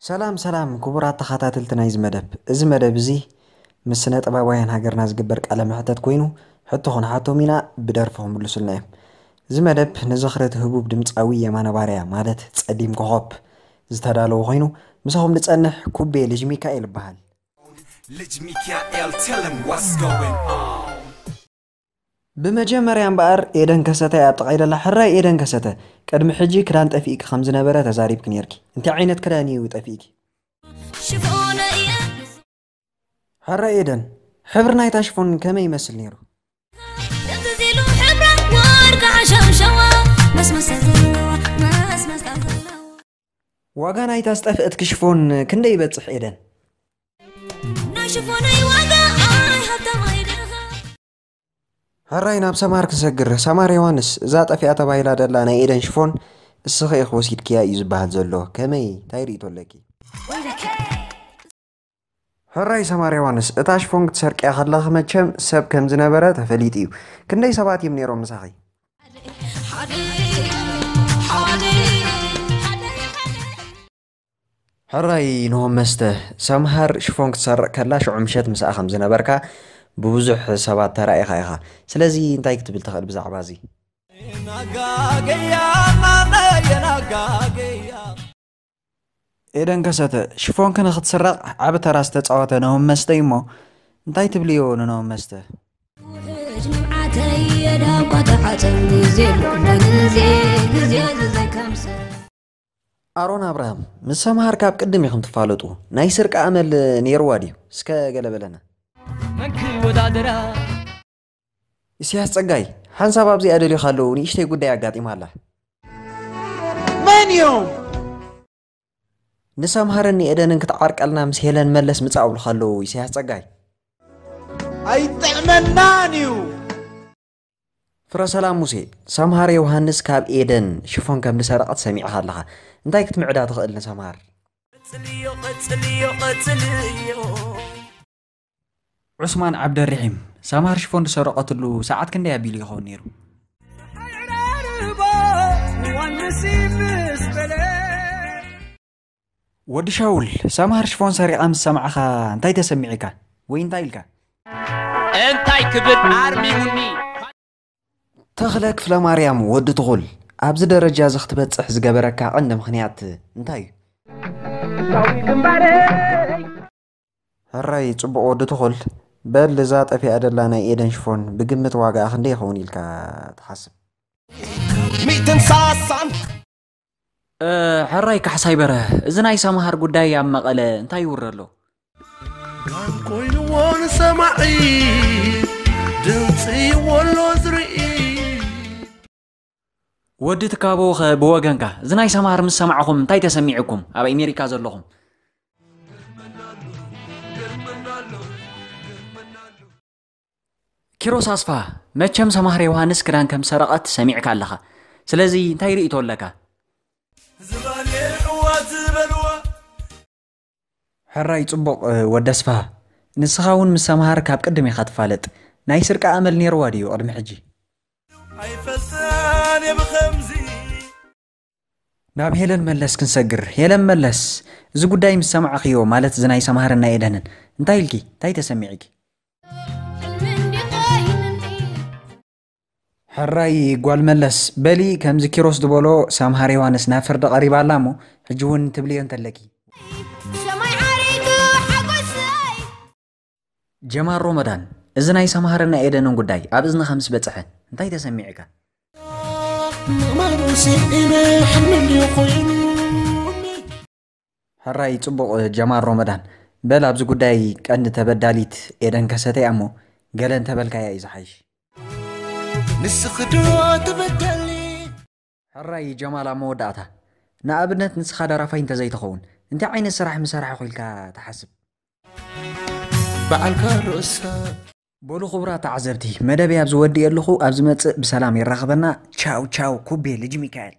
ሰላም ሰላም ክቡራት ተኸታተልቲ ናይዚ መደብ። እዚ መደብ እዚ ምስ ስነ ጥበባውያን ሃገርና ዝግበር ቃለ መሕተት ኮይኑ፣ ሕቶ ክንሓቶም ኢና፣ ብደርፊ ክምልሱልና እዮም። እዚ መደብ ንዝኽሪ እቲ ህቡብ ድምፃዊ የማነ ባርያ ማለት ጸሊም ኮኾብ ዝተዳለወ ኮይኑ፣ ምሳኹም ንጸንሕ። ኩቤ ልጅ ሚካኤል ይበሃል። ልጅ ሚካኤል፣ tell him what's going on። ብመጀመርያ እምበኣር ኤደን ከሰተ እያ ኣጠቓሊላ። ሕራይ ኤደን ከሰተ፣ ቅድሚ ሕጂ ክዳን ጠፊእኪ ከም ዝነበረ ተዛሪብኪ ነይርኪ። እንታይ ዓይነት ክዳን እዩ ጠፊእኪ? ሽፎን እየ ሕራይ ኤደን፣ ሕብሪ ናይታ ሽፎን ከመይ ይመስል ነይሩ? ደብዚሉ ሕብራ ወርቂ ሓሸውሸዋ መስመሳ ዘለዋ መስመሳ ዘለዋ። ዋጋ ናይታ ዝጠፍአትኪ ሽፎን ክንደይ ይበጽሕ ኤደን? ናይ ሽፎነይ ዋጋ ኣይ ሃብታማይ ዲኻ? ሕራይ ናብ ሰማር ክሰግር። ሰማር ዮሃንስ፣ እዛ ጠፊኣ ተባሂላ ደላ ናይ ኤደን ሽፎን እስኺ ኢኺ ወሲድክያ እዩ ዝበሃል ዘሎ። ከመይ? እንታይ ርእይቶ ኣለኪ? ሕራይ ሰማር ዮሃንስ፣ እታ ሽፎን ክትሰርቅያ ከለኺ መቸም ሰብ ከም ዝነበረ ተፈሊጡ እዩ። ክንደይ ሰባት እዮም ነይሮም ምሳኺ? ሕራይ ንሆም መስተ። ሰምሃር ሽፎን ክትሰርቕ ከላ ሽዑ ምሸት ምስኣ ከም ዝነበርካ ብብዙሕ ሰባት ተራኢኻ ኢኻ። ስለዚ እንታይ ክትብል ትኽእል ብዛዕባ እዚ? ኤደን ከሰተ፣ ሽፎንኪ ንኽትስረቕ ዓቢ ተራ ዝተጻወተ ነሆም መስተ እዩ እሞ፣ እንታይ ትብልዮ ንነሆም መስተ? ውሕጅ ንብዓተይ የዳጓ ተሓጸብ ግዜ ኣሎ ግዜ ግዜ ዝዘከምሰ። ኣሮን ኣብርሃም፣ ምስ ሰምሃር ካብ ቅድም ኢኹም ትፋለጡ። ናይ ስርቂ ኣመል ነይርዋ ድዩ? እስከ ገለ በለና። መን ክወዳደራ? ኢሳያስ ጸጋይ፣ ሓንሳብ ኣብዚኣ ደልዩኻ ኣለዉ፣ ንእሽተይ ጉዳይ ኣጋጢማ ኣላ። መን እዮም? ንሰምሃርን ንኤደንን ክትዓርቀልና ምስ ሄለን መለስ ምጻእ ኣብሉኻ ኣለዉ፣ ኢሳያስ ጸጋይ። ኣይጥዕመናን እዩ። ፍረሰላም ሙሴ፣ ሰምሃር ዮሃንስ ካብ ኤደን ሽፎን ከም ዝሰረቐት ሰሚዕኻ ኣለኻ። እንታይ ክትምዕዳ ትኽእል ንሰምሃር? ቀጽልዮ፣ ቀጽልዮ፣ ቀጽልዮ። ዑስማን ዓብደሪሒም፣ ሰምሃር ሽፎን ዝሰረቐትሉ ሰዓት ክንደይ ኣቢሉ ይኸውን ነይሩ? ወዲ ሻውል፣ ሰምሃር ሽፎን ሰሪቓ ምስ ሰማዕኻ እንታይ ተሰሚዕካ? ወይ እንታይ ኢልካ? እንታይ ክብል ኣርሚሙኒ? ተኽለ ክፍለማርያም ወዲ ትኹል፣ ኣብዚ ደረጃ እዚ ክትበጽሕ ዝገበረካ ቀንዲ ምኽንያት እንታይ እዩ? ሕራይ ጽቡቕ ወዲ ትኹል፣ በል እዛ ጠፊኣ ደላ ናይ ኤደን ሽፎን ብግምት ዋጋኣ ክንደይ ይኸውን ኢልካ ትሓስብ? ሚእትን ሳሳን። እ፣ ሕራይ ካሕሳይ በርሀ፣ እዚ ናይ ሰምሃር ጉዳይ ኣብ መቐለ እንታይ ይውረ ኣሎ? ጋን ኮይንዎ ንሰማዒ፣ ድምፂ ወሎ ዝርኢ። ወዲ ትካቦ ኸ ብወገንካ፣ እዚ ናይ ሰምሃር ምስ ሰማዕኹም እንታይ ተሰሚዕኩም? ኣብ ኣሜሪካ ዘለኹም። ኪሮስ ኣስፋ፣ መቸም ሰምሃር ዮሃንስ ክዳን ከም ሰረቐት ሰሚዕካ ኣለኻ። ስለዚ እንታይ ርእይቶ ኣለካ? ዝባን የዕዋ ዝበልዋ። ሕራይ ጽቡቕ፣ እ፣ ወዲ ኣስፋ። ንስኻ እውን ምስ ሰምሃር ካብ ቅድም ኢኻ ትፋለጥ። ናይ ስርቂ ኣመል ነይርዋ ድዩ ቅድሚ ሕጂ? ኣይፈልጥን እየ ብኸምዚ። ናብ ሄለን መለስ ክንሰግር። ሄለን መለስ፣ እዚ ጉዳይ ምስ ሰማዕኽዮ፣ ማለት እዚ ናይ ሰምሃርን ናይ ኤደንን፣ እንታይ ኢልኪ? እንታይ ተሰሚዕኪ? ሕራይ ጓል መለስ፣ በሊ ከምዚ ኪሮስ ዝበሎ ሰምሃር ዮሃንስ ናብ ፍርዲ ቀሪባ ኣላ እሞ፣ ሕጂ እውን ትብልዮ እንተለኪ። ሰማይ ሓሪጉ ሓጎሰይ። ጀማል ሮመዳን፣ እዚ ናይ ሰምሃርን ናይ ኤደንን ጉዳይ ኣብ እዝንኻ ምስ በጽሐ እንታይ ተሰሚዕካ? ምእማኑ ስኢነ ሕልሚ እንድዩ ኮይኑ። ሕራይ ጽቡቕ ጀማል ሮመዳን፣ በል ኣብዚ ጉዳይ ቀንዲ ተበዳሊት ኤደን ከሰተ እያ እሞ ገለ እንተበልካያ እዩ ዝሓይሽ። ንስኺ ዶ ትበደሊ? ሕራይ ጀማል ኣብ መወዳእታ፣ ንኣብነት ንስኻ ደራፋይ እንተዘይትኸውን እንታይ ዓይነት ስራሕ ምሰራሕኹ ኢልካ ትሓስብ? በዓልካ ርእሳ። በሉ ክቡራት ተዓዘብቲ፣ መደበይ ኣብዚ ወዲኤ ኣለኹ። ኣብ ዝመጽእ ብሰላም የራኽበና። ቻው ቻው፣ ኩቤ ልጅ ሚካኤል።